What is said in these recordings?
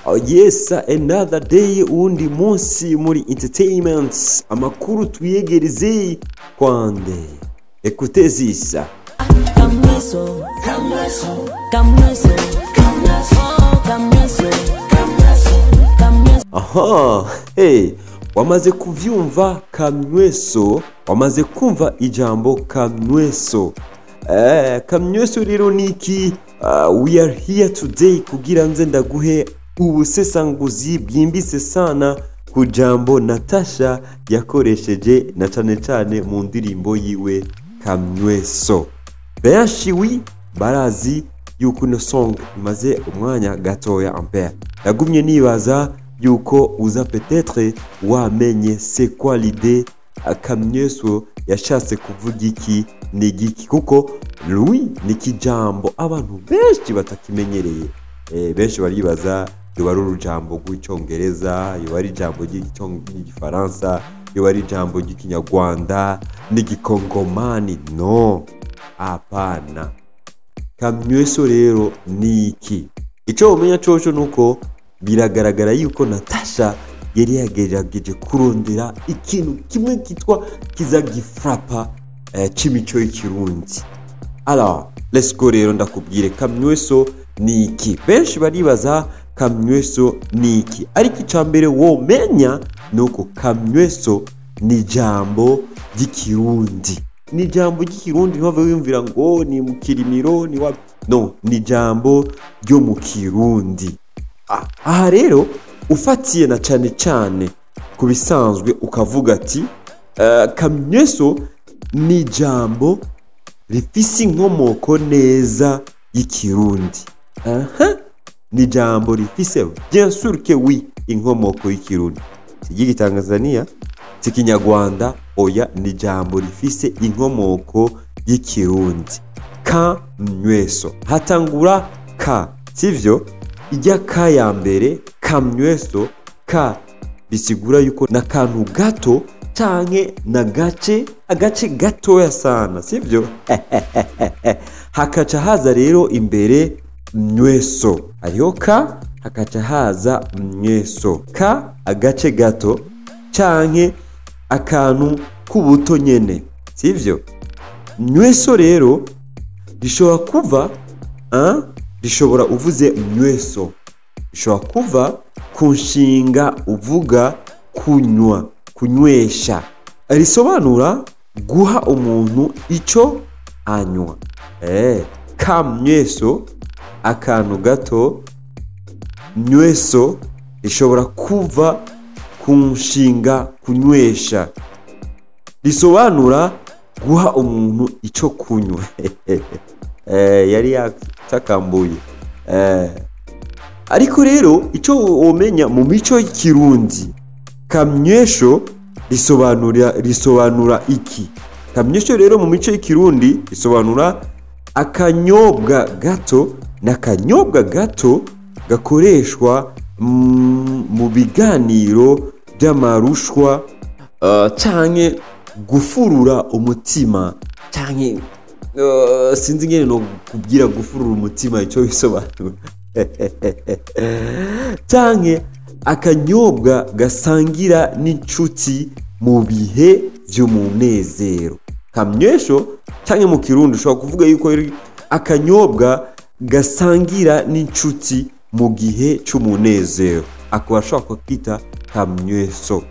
Oh yes, another day, uwundi munsi muri entertainment, amakuru tuyegereze kwande. Écoutez this. Kamweso, kamweso, kamweso, kamweso, kamweso, kamweso, kamweso. Aha, hey, wamaze kuvyumva kamweso, wamaze kumva ijambo kamweso. Kamweso rero niki? We are here today kugira nze ndaguhe ubusesanguzi bwimbitse sana ku jambo Natasha yakoresheje na cane cane mu ndirimbo yiwe Kamweso. Benshi wi barazi yuko ino song imaze umwanya gatoya ampere. Nagumye nibaza yuko uza peut-être wamenye c'est quoi l'idée, Kamweso yashatse kuvuga iki, ni giki, kuko lui ni kijambo abantu benshi batakimenyereye. Benshi baribaza yoba ari urujambo rw'icongereza, yoba ari ijambo ry'igifaransa, yoba ari ijambo ry'ikinyarwanda n'igikongomani. No, hapana. Kamweso rero ni iki? Ico womenya coco nuko biragaragara yuko Natasha yari yagerageje kurondera ikintu kimwe kitwa kiza gifrapa c'imico y'ikirundi. Alors, let's go rero ndakubwire kamweso ni iki. Benshi baribaza kamweso ni iki, ariko ica mbere womenya nuko kamweso ni ijambo ry'ikirundi. Ni ijambo ry'ikirundi, ntibave wiyumvira ngo ni mu kirimiro, ni wa no, ni ijambo ryo mu kirundi. Aha rero ufatiye na cane cane ku bisanzwe ukavuga ati kamweso ni ijambo rifise inkomoko neza y'ikirundi. Aha, ni ijambo rifise bien sûr que oui inkomoko y'ikirundi, si iry'igitanzania, si ikinyarwanda, oya, ni ijambo rifise inkomoko y'ikirundi. Kamweso hatangura ka, sivyo? Ijya ka ya mbere, kamweso, ka bisigura yuko n'akantu gato canke nagace, agace gatoya sana, sivyo? Hakaca haza rero imbere mweso, hariho ka, hakaca haza mweso, ka agace gato canke akantu k'ubuto nyene, sivyo? Mweso rero rishobora kuva, hein? Rishobora, uvuze mweso, rishobora kuva ku nshinga uvuga kunywa, kunywesha, risobanura guha umuntu ico anywa. Kamweso akantu gato, mweso rishobora kuva ku nshinga kunywesha, risobanura guha umuntu ico kunywa. Yari yatakambuye. Ariko rero ico womenya mu mico y'ikirundi, kamyesho risobanura iki? Kamyesho rero mu mico y'ikirundi risobanura akanyobwa gato, n'akanyobwa gato gakoreshwa mu biganiro by'amarushwa, canke gufurura umutima, canke sinzi ngene no kubwira gufurura umutima ico bisobanura, canke akanyobwa gasangira n'inshuti mu bihe vy'umunezero. Kamyesho canke mu kirundi ushobora kuvuga yuko ari akanyobwa gasangira n'inshuti mu gihe c'umunezero, akaba ashobora kwita kamyesho.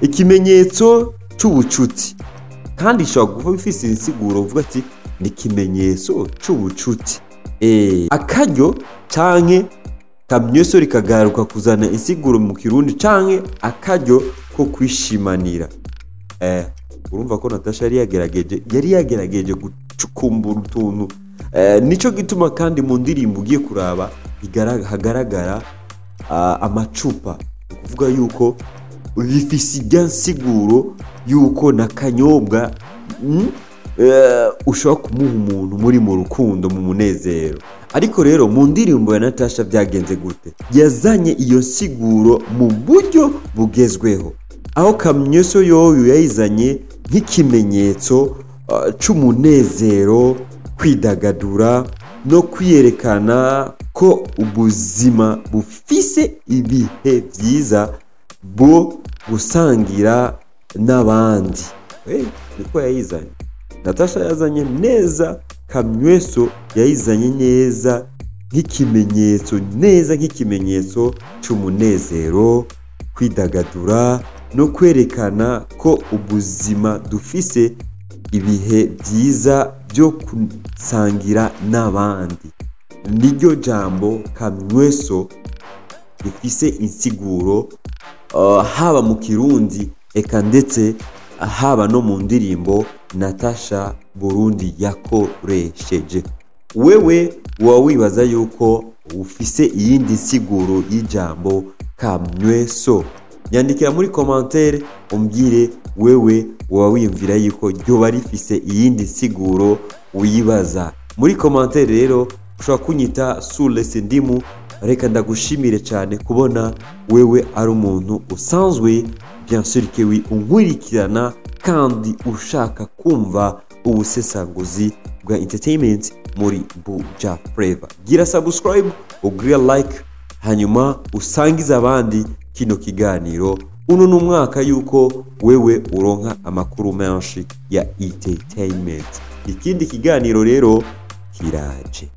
Ikimenyetso c'ubucuti, kandi ishobora kuba ifise insiguro uvuga ati ni ikimenyetso c'ubucuti. Akaryo canke kamyeso rikagaruka kuzana insiguro mu kirundi canke akaryo ko kwishimanira. Urumva ko Natasha yari yagerageje gucukumbura utuntu. Nico gituma kandi mu ndirimbo ugiye kuraba hagaragara amacupa, ni ukuvuga yuko bifise ijya nsiguro yuko nakanyobwa ushobora kumuha umuntu muri mu rukundo, mu munezero. Ariko rero mu ndirimbo ya Natasha byagenze gute? Yazanye iyo nsiguro mu buryo bugezweho, aho kamyeso yoyo yayizanye nk'ikimenyetso c'umunezero, kwidagadura. no kwiyerekana ko ubuzima bufise ibihe byiza bwo gusangira n'abandi. Hey, niko yayizanye. Natasha yazanye neza kamweso, yayizanye neza nk'ikimenyetso, neza nk'ikimenyetso cy'umunezero, kwidagadura no kwerekana ko ubuzima dufise ibihe byiza byo gusangira n'abandi. Niryo jambo kamweso rifise insiguro, haba mu Kirundi eka ndetse haba no mu ndirimbo Natasha Burundi yakoresheje. Wewe woba wibaza yuko ufise iyindi nsiguro y'ijambo kamweso? Nyandikira muri commentaire umbwire, wewe woba wiyumvira yuko ryoba rifise iyindi nsiguro wibaza. Muri commentaire rero ushobora kunyita Sule Sindimu. Reka ndagushimire cyane kubona wewe ari umuntu usanzwe, bien sûr que oui, unkurikirana kandi ushaka kumva ubusesanguzi bwa entertainment muri Buja Flavor. Gira subscribe, ugire like, hanyuma usangize abandi kino kiganiro. Uno ni umwaka yuko wewe uronka amakuru menshi ya entertainment. Ikindi kiganiro rero kiraje.